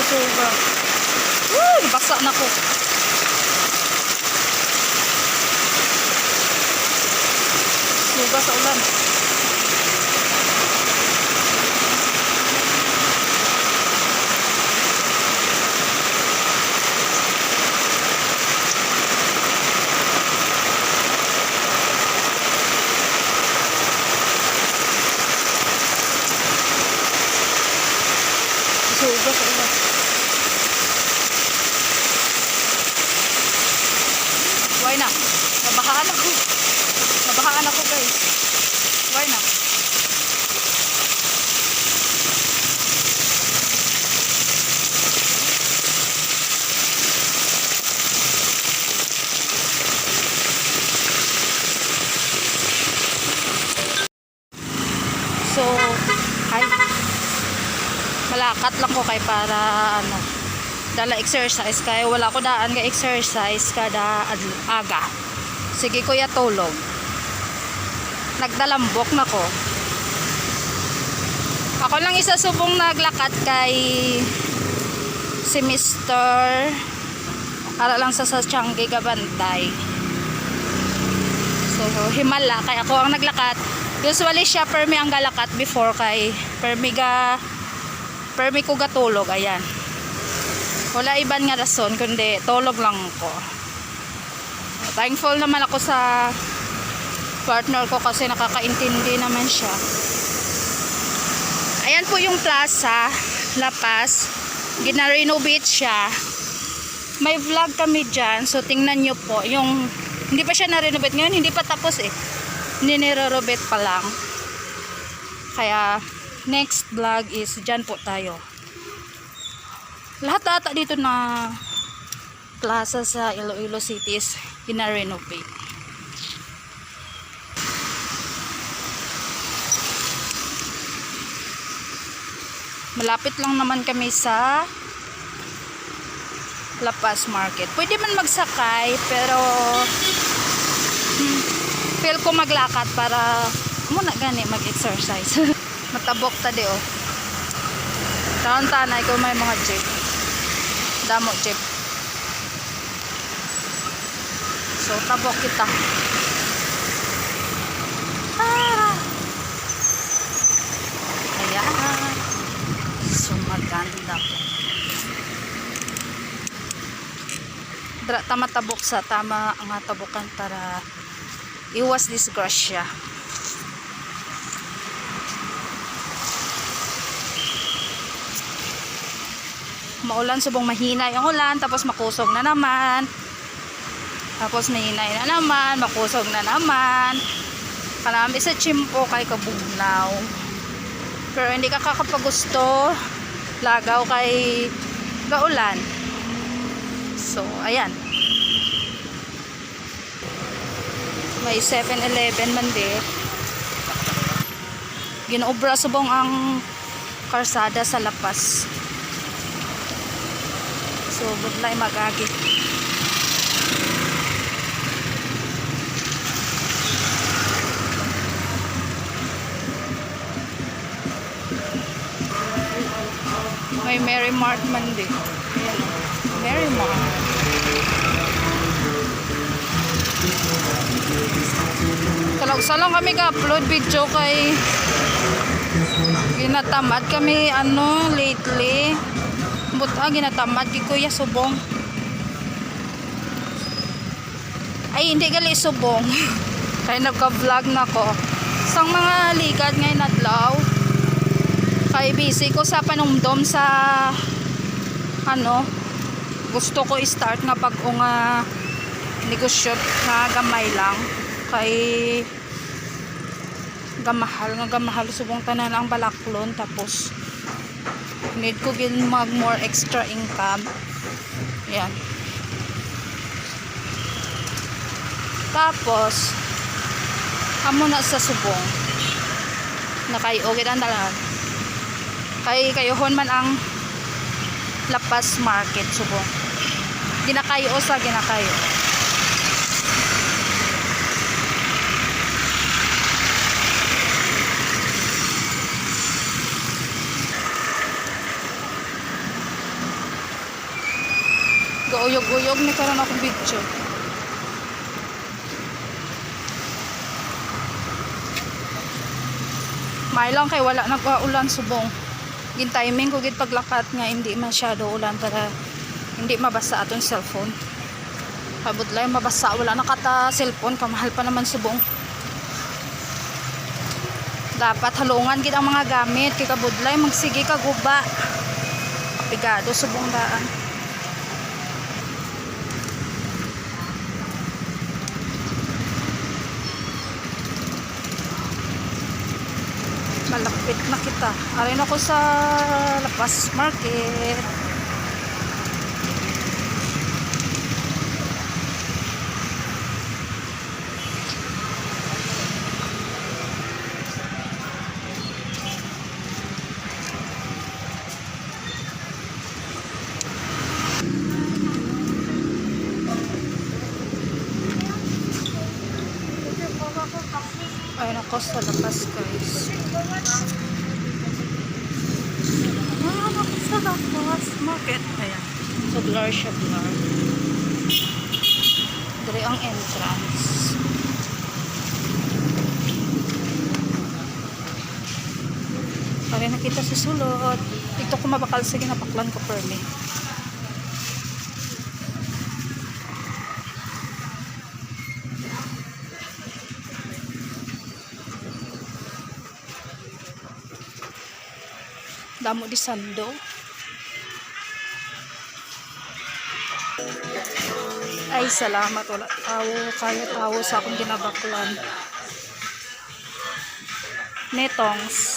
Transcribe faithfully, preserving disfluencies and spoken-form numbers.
Suga. Woo! Basa na ko. Suga sa ulan. Suga sa ulan. Why na? Nabahaan ako. Nabahaan ako, guys. Why na? So, hi. Malakat lang ko kay para, ano, dala exercise kay wala ko daan ga exercise kada adl-, aga. Sige, kuya, tulog. Nagdalambok na ko. Ako lang isa subong naglakat kay si Mister Ara lang sa, sa Tiangge gabantay. So, himala kay ako ang naglakat. Usually siya permi ang galakat before kay permi ga, permi ko gatulog, ayan. Wala iban nga rason kundi tulog lang ko. Thankful naman ako sa partner ko kasi nakakaintindi naman siya. Ayan po yung plaza, La Paz. Gina-renovate siya. May vlog kami dyan. So, tingnan nyo po. Yung, hindi pa siya na-renovate. Ngayon, hindi pa tapos eh. Ninirenovate pa lang. Kaya, next vlog is dyan po tayo. Lahat ata dito na plaza sa Iloilo City is gina-renovate. Malapit lang naman kami sa La Paz Market. Pwede man magsakay, pero, hmm, feel ko maglakat para muna gani mag-exercise. Matabok ta di, oh. Taon tanay ko may mga jeep. Damo jeep. So, tabok kita. Ah! Ayan. So, maganda po. Dra, tama tabok sa tama nga tabukan para iwas disgrasya. Maulan subong mahinay ang ulan, tapos makusog na naman. Tapos mahinay na naman, makusog na naman. Kanami sa tiyempo kay kabugnaw. Pero hindi ka kakapagusto, lagaw kay gaulan. So, ayan. May Seven Eleven man di. Ginaobra subong ang karsada sa La Paz. So, budlay mag-agi. May Merry Mart man din. Ayan. Merry Mart. Talagsa lang kami ka-upload video kay ginatamad kami, ano, lately. Buta, ginatamad kay Kuya Subong. Ay, hindi gali subong. Kay nagka-vlog na ko. Sang mga ligad ngay adlaw. Kay busy ko sa panumdom sa, ano, gusto ko i-start nga bag-o nga negosyo nga gamay lang. Kay gamahal nga gamahal subong tanan ang balaklon, tapos need ko gid mag more extra income. Yan. Tapos, amo na sa subong. Nakayo gid ang dalan. Kay kayuhon man ang La Paz Market subong. Ginakayo sa ginakayo. Uyog-uyog ni karon akong video. May lang kay wala nag-ulan subong. Gin-timing ko gid paglakat nga hindi masyado ulan para hindi mabasa aton cellphone. Kabudlay, mabasa, wala na kata cellphone, kamahal pa naman subong. Dapat halungan gid ang mga gamit kay kabudlay magsigi ka guba. Pigado subong daan. Malapit na kita. Ari na ko sa La Paz Market. Ay, nako, sa La Paz, guys. Ay, nako, sa La Paz Market. Ayan. So, blur siya, blur. Diri ang entrance. Pare na kita sa sulod. Ito ko mabakal sa ginabaklan ko, permi. Damo di sando. Ay, salamat. Wala tawo. Kaya tawo sa akong ginabaklan. Netongs.